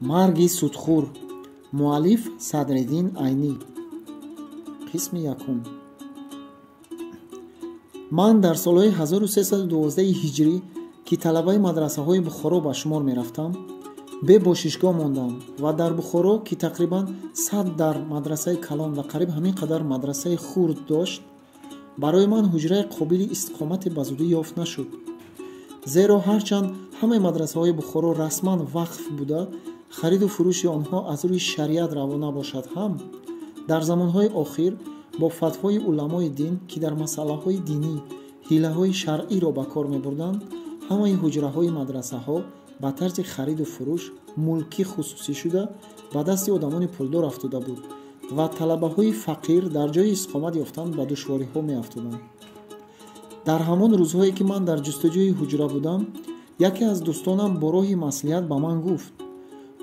Марги судхӯр. Муаллиф Садриддин Айнӣ. Қисми якум. Ман дар солҳои 1312 ҳиҷрӣ, ки талабаи мадрасаҳои Бухоро ба шумор мерафтам, бе бошишгоҳ мондам ва дар Бухоро, ки тақрибан 100 дар мадрасаи калон ва қариб ҳамин қадар мадрасаи хурд дошт, барои ман ҳуҷраи қобили истиқомате ба зудӣ ёфт нашуд. Зеро ҳарчанд ҳамаи мадрасаҳои Бухоро расман вақф буда, хариду фурӯши онҳо аз рӯи шариат раво набошад ҳам, дар замонҳои охир бо фатвои уламои дин, ки дар масъалаҳои динӣ ҳилаҳои шаръиро ба кор мебурданд, ҳамаи ҳуҷраҳои мадрасаҳо ба тарзи хариду фурӯш мулкӣ хусусӣ шуда, ба дасти одамони пулдор афтода буд ва талабаҳои фақир дар ҷои истиқомат ёфтан ба душвориҳо меафтоданд. Дар ҳамон рӯзҳое, ки ман дар ҷустуҷӯи ҳуҷра будам, яке аз дӯстонам бо роҳи маслиҳат ба ман гуфт: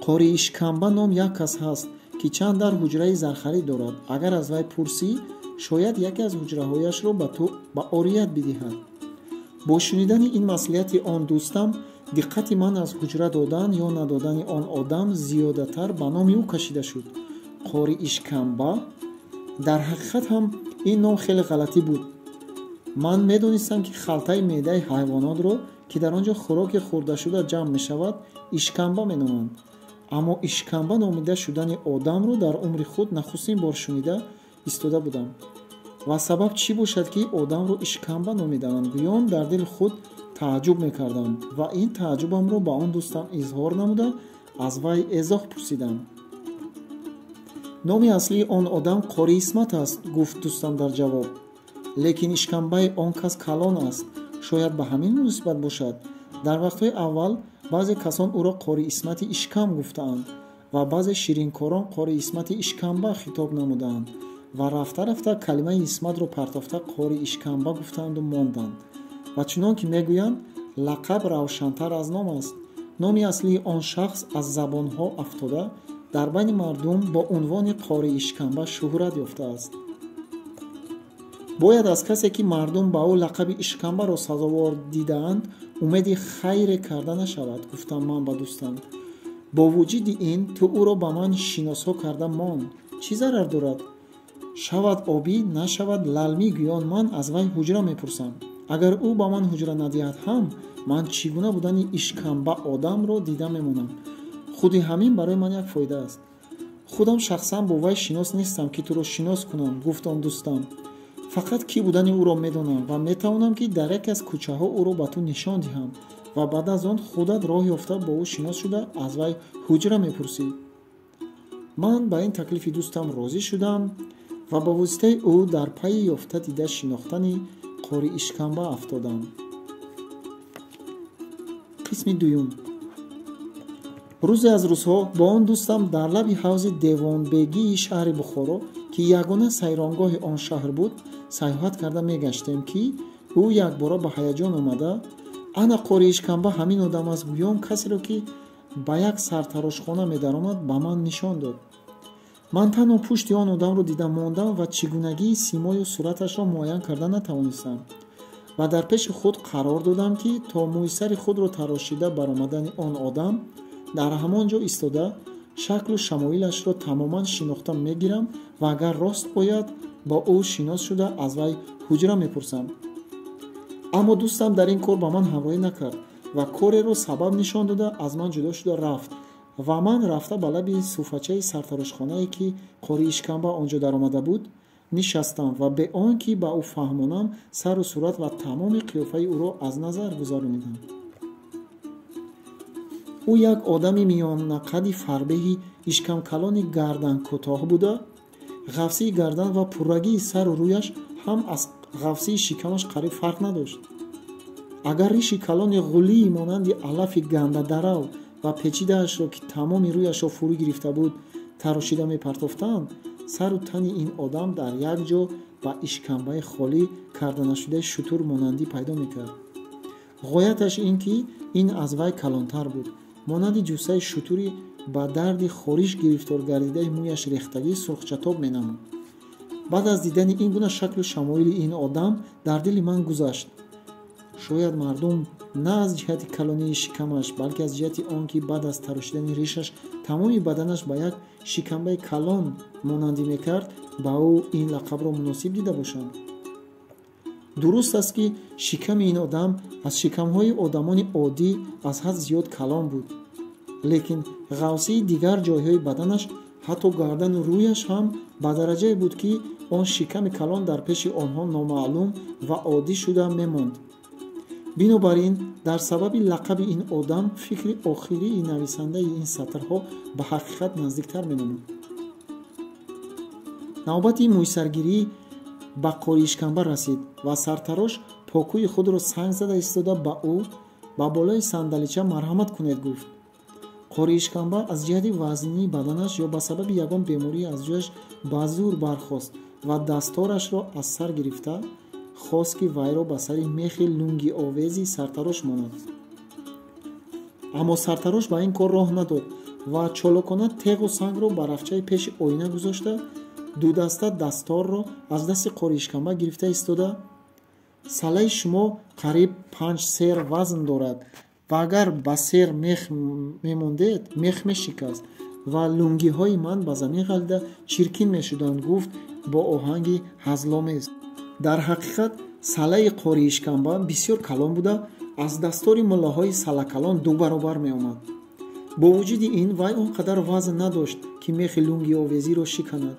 Қори Ишкамба ном як кас ҳаст, ки чанд дар ҳуҷраи зархарид дорад. Агар аз вай пурсӣ, шояд яке аз ҳуҷраҳояшро ба ту ба орият бидиҳад. Бо шунидани ин маслиҳати он дӯстам, диққати ман аз ҳуҷра додан ё надодани он одам зиёдатар ба номи ӯ кашида шуд. Қори Ишкамба? Дар ҳақиқат ҳам ин ном хеле ғалатӣ буд. Ман медонистам, ки халтаи меъдаи ҳайвонотро, ки дар он ҷо хӯроки хӯрдашуда ҷамъ мешавад, ишкамба меноманд. Аммо ишкамба номида шудани одамро дар умри худ нахустин бор шунида истода будам. Ва сабаб чӣ бошад, ки одамро ишкамба номидаанд, гӯён дар дили худ тааҷҷуб мекардам ва ин тааҷҷубамро ба он дӯстам изҳор намуда, аз вай эзоҳ пурсидам. Номи аслии он одам Қори Исмат аст, гуфт дӯстам дар ҷавоб. Лекин ишкамбаи он кас калон аст, шояд ба ҳамин муносибат бошад. Дар вақтҳои аввал баъзе касон ӯро Қори Исмати Ишкам гуфтаанд ва баъзе ширинкорон Қори Исмати Ишкамба хитоб намудаанд ва рафта-рафта калимаи Исматро партофта Қори Ишкамба гуфтаанду монданд. Ва чунон ки мегӯянд, лақаб равшантар аз ном аст. Номи аслии он шахс аз забонҳо афтода, дар байни мардум бо унвони Қори Ишкамба шӯҳрат ёфтааст. Бояд аз касе, ки мардум ба ӯ лақаби ишкамбаро сазовор дидаанд, умеди хайре карда нашавад, гуфтам ман ба дӯстам. Бо вуҷуди ин ту ӯро ба ман шиносо карда мон. Чӣ зарар дорад? Шавад обӣ, нашавад лалмӣ, гӯён ман аз вай ҳуҷра мепурсам. Агар ӯ ба ман ҳуҷра надиҳад ҳам, ман чӣ гуна будани ишкамба одамро дида мемонам. Худи ҳамин барои ман як фоида аст. Худам шахсан бо вай шинос нестам, ки туро шинос кунам, гуфт он дӯстам. Фақат кӣ будани ӯро медонам ва метавонам, ки дар яке аз кӯчаҳо ӯро ба ту нишон диҳам ва баъд аз он худат роҳ ёфта бо ӯ шинос шуда аз вай ҳуҷра мепурсӣ. Ман ба ин таклифи дӯстам розӣ шудам ва ба воситаи ӯ дар пайи ёфта дида шинохтани Қори Ишкамба афтодам. Қисми дуюм. Рӯзе аз рӯзҳо бо он дӯстам дар лаби ҳавзи Девонбегии шаҳри Бухоро, ки ягона сайронгоҳи он шаҳр буд, сайёҳат карда мегаштем, ки ӯ якбора ба ҳаяҷон омада: ана Қори Ишкамба ҳамин одам аст, гӯён касеро, ки ба як сартарошхона медаромад, ба ман нишон дод. Ман танҳо пушти он одамро дида мондам ва чӣ гунагии симою сураташро муайян карда натавонистам ва дар пеши худ қарор додам, ки то мӯйсари худро тарошида баромадани он одам дар ҳамон ҷо истода шаклу шамоилашро тамоман шинохта мегирам ва агар рост ояд, бо ӯ шинос шуда аз вай ҳуҷра мепурсам. Аммо дӯстам дар ин кор ба ман ҳамроҳӣ накард ва кореро сабаб нишон дода аз ман ҷудо шуда рафт ва ман рафта ба лаби суфачаи сартарошхонае, ки Қори Ишкамба он ҷо даромада буд, нишастам ва бе он ки ба ӯ фаҳмонам, сару сурат ва тамоми қиёфаи ӯро аз назар гузаронидам. Ӯ як одами миёнақади фарбеҳи ишкамкалони гарданкӯтоҳ буда, ғафсии гардан ва пуррагии сару рӯяш ҳам аз ғафсии шикамаш қариб фарқ надошт. Агар риши калони ғулии монанди алафи гандадарав ва печидаашро, ки тамоми рӯяшро фурӯ гирифта буд, тарошида мепартофтанд, сару тани ин одам дар як ҷо ба ишкамбаи холӣ карданашудаи шутур монандӣ пайдо мекард. Ғояташ ин ки ин аз вай калонтар буд. Монанди ҷуссаи шутури ба дарди хориш гирифтор гардидаи мӯяш рехтагӣ сурхчатоб менамуд. Баъд аз дидани ин гуна шаклу шамоили ин одам дар дили ман гузашт: Шояд мардум на аз ҷиҳати калонии шикамаш, балки аз ҷиҳати он ки баъд аз тарошидани ришаш тамоми баданаш ба як шикамбаи калон монандӣ мекард, ба ӯ ин лақабро муносиб дида бошанд. Дуруст аст, ки шиками ин одам аз шикамҳои одамони оддӣ аз ҳад зиёд калон буд, лекин ғавсии дигар ҷойҳои баданаш, ҳатто гардану рӯяш ҳам ба дараҷае буд, ки он шиками калон дар пеши онҳо номаълум ва оддӣ шуда мемонд. Бинобар ин, дар сабаби лақаби ин одам фикри охирии нависандаи ин сатрҳо ба ҳақиқат наздиктар менамуд. Навбати мӯйсаргирӣ ба қориишканба расид ва сартарош покӯи худро санг зада истода ба ӯ ба болои сандалича марҳамат кунед гуфт. Қориишканба аз ҷиҳати вазнинии баданаш ё ба сабаби ягон беморӣ аз ҷояш ба зӯр бархост ва дасторашро аз сар гирифта хост, ки вайро ба сари мехи лунгиовези сартарош монад. Аммо сартарош ба ин кор роҳ надод ва чолокона теғу сангро ба рафчаи пеши оина гузошта, дудаста дасторро аз дасти қориишканба гирифта истода: «Салаи шумо қариб 5 сер вазн дорад ва агар ба сер мех мемондед, мех мешикаст ва лунгиҳои ман ба замин ғалтида чиркин мешуданд», гуфт бо оҳанги ҳазломез. Дар ҳақиқат салаи қориишканба бисёр калон буда, аз дастори муллаҳои салакалон 2 баробар меомад. Бо вуҷуди ин вай он қадар вазн надошт, ки мехи лунгиовезиро шиканад.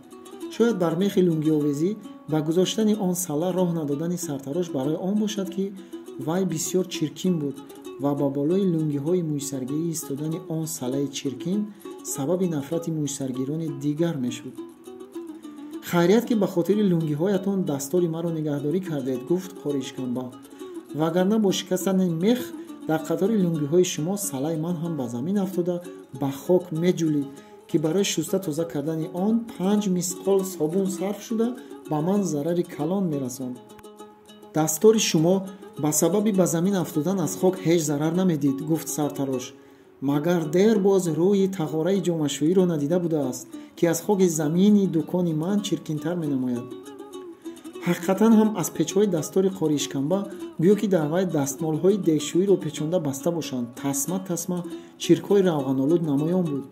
Шояд бар мехи лунгиовезӣ ба гузоштани он сала роҳ надодани сартарош барои он бошад, ки вай бисёр чиркин буд ва ба болои лунгиҳои мӯйсаргирӣ истодани он салаи чиркин сабаби нафрати мӯйсаргирони дигар мешуд. «Хайрият, ки ба хотири лунгиҳоятон дастори маро нигаҳдорӣ кардед», гуфт қориишканба, «вагарна бо шикастани мех дар қатори лунгиҳои шумо салаи ман ҳам ба замин афтода ба хок меҷулид, ки барои шуста тоза кардани он 5 мисқол собун сарф шуда ба ман зарари калон мерасонд. Дастори шумо ба сабаби ба замин афтодан аз хок ҳеҷ зарар намедид», гуфт сартарош, «магар дер боз рӯи тағораи ҷомашӯиро надида будааст, ки аз хоки замини дукони ман чиркинтар менамояд». Ҳақиқатан ҳам аз печҳои дастори қориишканба гӯё ки дар вай дастмолҳои дегшӯиро печонда баста бошанд, тасма тасма чиркҳои равғанолуд намоён буд.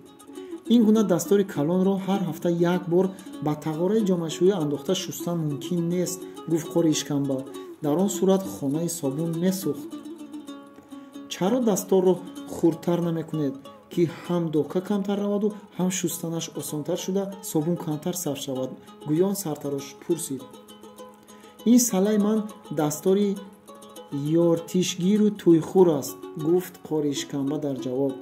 Ин гуна дастори калонро ҳар ҳафта як бор ба тағораи ҷомашӯӣ андохта шустан мумкин нест, гуфт қориишканба. Дар он сурат хонаи собун месӯхт. Чаро дасторро хурдтар намекунед, ки ҳам дока камтар раваду ҳам шустанаш осонтар шуда собун камтар сарф шавад? Гӯён сартарош пурсид. Ин салаи ман дастори ёртишгиру тӯйхӯр аст, гуфт қориишканба дар ҷавоб.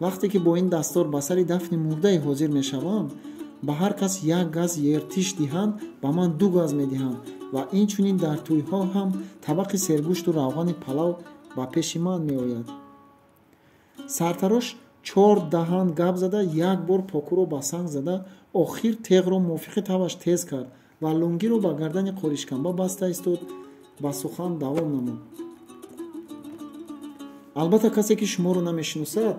Вақте ки бо ин дастор ба сари дафни мурдае ҳозир мешавам, ба ҳар кас 1 газ ертиш диҳанд, ба ман 2 газ медиҳанд ва инчунин дар тӯйҳо ҳам табақи сергӯшту равғани палав ба пеши ман меояд. Сартарош 4 даҳан гап зада, як бор покӯро ба санг зада, охир теғро мувофиқи табаш тез кард ва лунгиро ба гардани қориишканба баста истод, ба сухан давом намуд. Албатта, касе ки шуморо намешиносад,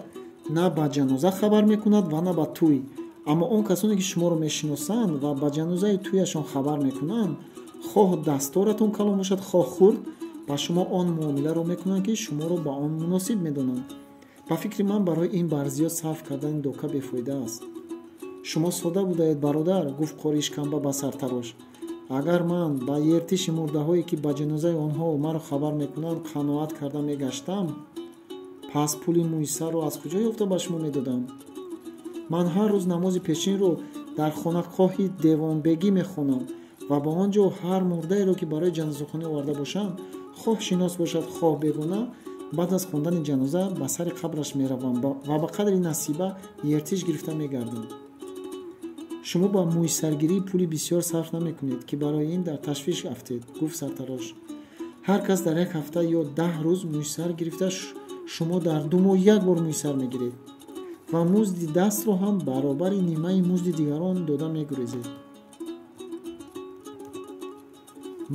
на ба ҷаноза хабар мекунад ва на ба тӯй. Аммо он касоне ки шуморо мешиносанд ва ба ҷанозаи тӯяшон хабар мекунанд, хоҳ дасторатон калон бошад, хоҳ хурд, ба шумо он муомиларо мекунанд, ки шуморо ба он муносиб медонанд. Ба фикри ман, барои ин барзиёд сарф кардани дока бефоида аст. Шумо сода будаед, бародар, гуфт қориишканба ба сартарош. Агар ман ба ертиши мурдаҳое, ки ба ҷанозаи онҳо маро хабар мекунанд, қаноат карда мегаштам, пас пули мӯйсарро аз куҷо ёфта ба шумо медодам? Ман ҳар рӯз намози пешинро дар хонақоҳи девонбегӣ мехонам ва ба он ҷо ҳар мурдаеро, ки барои ҷанозахонӣ оварда бошанд, хоҳ шинос бошад, хоҳ бегона, баъд аз хондани ҷаноза ба сари қабраш меравам ва ба қадри насиба ертиш гирифта мегардам. Шумо ба мӯйсаргирӣ пули бисёр сарф намекунед, ки барои ин дар ташвиш афтед, гуфт сартарош. Ҳар кас дар як ҳафта ё 10 рӯз мӯйсар гирифта, шумо дар 2 моҳ як бор мӯйсар мегиред ва музди дастро ҳам баробари нимаи музди дигарон дода мегурезед.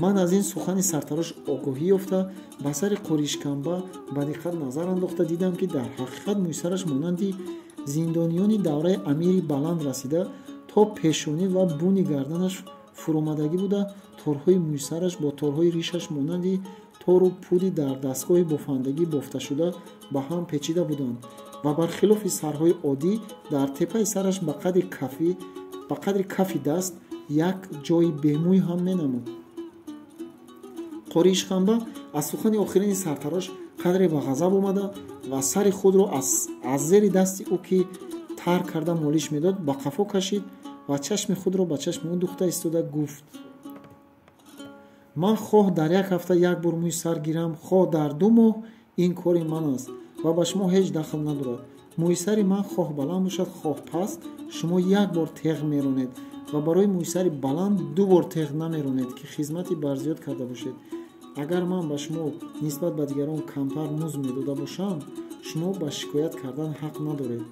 Ман аз ин сухани сартарош огоҳӣ ёфта, ба сари қориишканба ба диққат назар андохта дидам, ки дар ҳақиқат мӯйсараш монанди зиндониёни давраи амири баланд расида то пешонӣ ва буни гарданаш фуромадагӣ буда, торҳои мӯйсараш бо торҳои ришаш монанди тору пуди дар дастгоҳи бофандагӣ бофташуда ба ҳам печида буданд ва бархилофи сарҳои оддӣ дар теппаи сараш ба қадри кафи даст як ҷои бемӯй ҳам менамуд. Қори Ишкамба аз сухани охирини сартарош қадре ба ғазаб омада ва сари худро аз зери дасти ӯ, ки тар карда молиш медод, ба қафо кашид ва чашми худро ба чашми ӯ духта истода гуфт: ман хоҳ дар як ҳафта як бор мӯи сар гирам, хоҳ дар 2 моҳ, ин кори ман аст ва ба шумо ҳеҷ дахл надорад. Мӯи сари ман хоҳ баланд бошад, хоҳ паст, шумо як бор теғ меронед ва барои мӯи сари баланд 2 бор теғ намеронед, ки хизмати барзиёд карда бошед. Агар ман ба шумо нисбат ба дигарон камтар музд медода бошам, шумо ба шикоят кардан ҳақ надоред,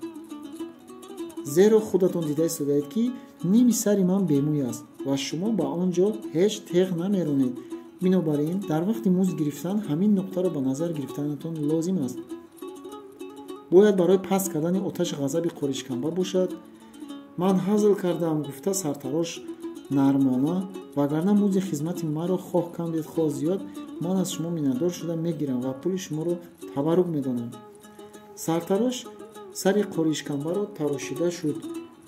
зеро худатон дида истодаед, ки ними сари ман бемӯй аст ва шумо ба он ҷо ҳеҷ теғ намеронед. Бинобар ин дар вақти музд гирифтан ҳамин нуқтаро ба назар гирифтанатон лозим аст. Бояд барои паст кардани оташи ғазаби Қори Ишкамба бошад. Ман ҳазл кардам, гуфта сартарош нармона, вагарна музди хизмати маро хоҳ кам диҳед, хоҳ зиёд, ман аз шумо миннатдор шуда мегирам ва пули шуморо табаррук медонам. Сартарош сари Қори Ишкамбаро тарошида шуд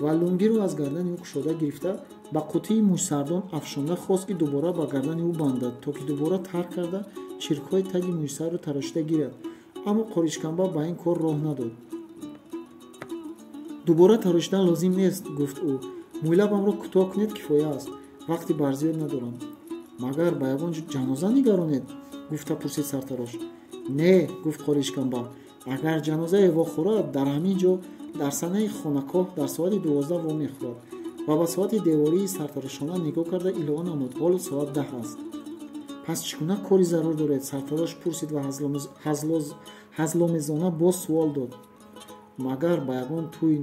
ва лунгиро аз гардани ӯ кушода гирифта ба қутии мӯйсардон афшонда хост, ки дубора ба гардани ӯ бандад, то ки дубора тар карда чиркҳои таги мӯйсарро тарошида гирад. Аммо Қори Ишкамба ба ин кор роҳ надод. Дубора тарошидан лозим нест, гуфт ӯ. Мӯйлабамро кӯтоҳ кунед, кифоя аст. Вақти барзиёд надорам. Магар ба ягон ҷаноза нигаронед? Гуфта пурсид сартарош. Не, гуфт Қори Ишкамба. Агар ҷанозае вохӯрад, дар ҳамин ҷо дар санаи хонакоҳ дар соати 12 вомехӯрад. Ва ба соати девории сартарошхона нигоҳ карда илова намуд: ҳоло соат 10 аст. Пас чӣ гуна кори зарур доред? Сартарош пурсид ва ҳазломезона боз суол дод: магар ба ягон тӯй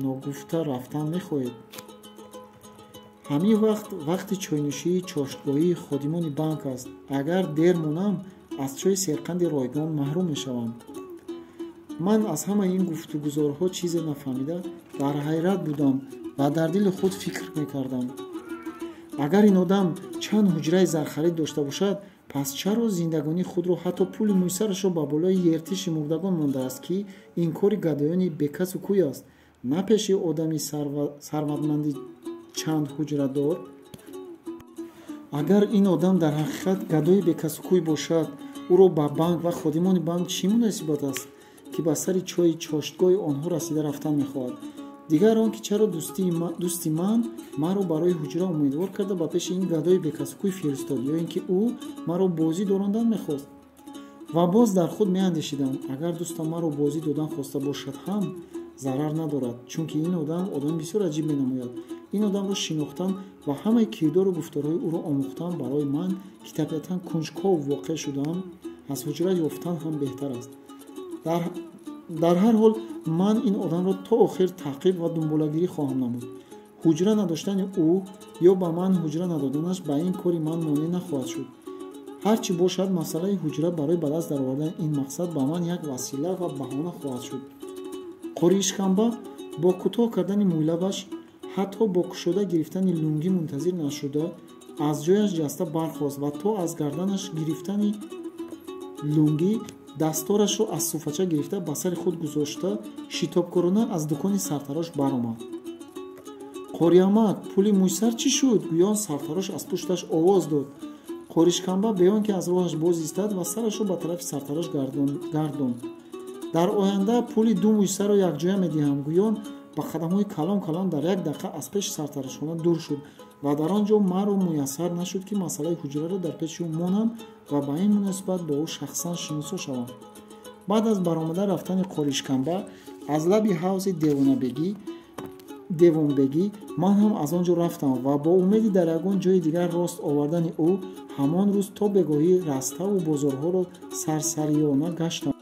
ногуфта рафтан мехоҳед? Ҳамин вақт вақти чойнӯшии чоштгоҳии ходимони банк аст. Агар дер монам, аз чойи серқанди ройгон маҳрум мешавам. Ман аз ҳамаи ин гуфтугузорҳо чизе нафаҳмида дар ҳайрат будам ва дар дили худ фикр мекардам: агар ин одам чанд ҳуҷраи зархарид дошта бошад, пас чаро зиндагонии худро, ҳатто пули мӯйсарашро ба болои ертиши мурдагон мондааст, ки ин кори гадоёни бекасу кӯй аст, на пеши одами сарватманди чанд ҳуҷрадор? Агар ин одам дар ҳақиқат гадои бекасу кӯй бошад, ӯро ба банк ва ходимони банк чӣ муносибат аст, ки ба сари чойи чоштгоҳи онҳо расида рафтан мехоҳад? Дигар он ки чаро дӯсти ман маро барои ҳуҷра умедвор карда ба пеши ин гадои бекасукӯй фиристод, ё ин ки ӯ маро бозӣ дорондан мехост? Ва боз дар худ меандешидам: агар дӯстам маро бозӣ додан хоста бошад ҳам зарар надорад, чунки ин одам одами бисёр аҷиб менамояд. Ин одамро шинохтан ва ҳамаи кирдору гуфторҳои ӯро омӯхтан барои ман, ки табиатан кунҷков воқеъ шудаам, аз ҳуҷра ёфтан ҳам беҳтар аст. Дар ҳар ҳол ман ин одамро то охир таъқиб ва дунболагирӣ хоҳам намуд. Ҳуҷра надоштани ӯ ё ба ман ҳуҷра надоданаш ба ин кори ман монеъ нахоҳад шуд. Ҳар чӣ бошад, масъалаи ҳуҷра барои ба даст даровардани ин мақсад ба ман як васила ва баҳона хоҳад шуд. Қори Ишкамба бо кӯтоҳ кардани мӯйлабаш, ҳатто бо кушода гирифтани лунгӣ мунтазир нашуда, аз ҷояш ҷаста бархост ва то аз гарданаш гирифтани лунгӣ дасторашро аз суфача гирифта ба сари худ гузошта шитобкорона аз дукони сартарош баромад. Қориамак, пули мӯйсар чӣ шуд? Гӯён сартарош аз пушташ овоз дод. Қори Ишкамба беон ки аз роҳаш боз истад ва сарашро ба тарафи сартарош гардонд. Дар оянда пули 2 мӯйсарро якҷоя медиҳам, гӯён ба қадамҳои калон калон дар як дақиқа аз пеши сартарошхона дур шуд ва дар он ҷо маро муяссар нашуд, ки масъалаи ҳуҷраро дар пеши ӯ монам ва ба ин муносибат бо ӯ шахсан шиносо шавам. Баъд аз баромада рафтани Қори Ишкамба аз лаби ҳавзи девонбегӣ ман ҳам аз он ҷо рафтам ва бо умеди дар ягон ҷои дигар рост овардани ӯ ҳамон рӯз то бегоҳӣ раставу бозорҳоро сарсариёна гаштам.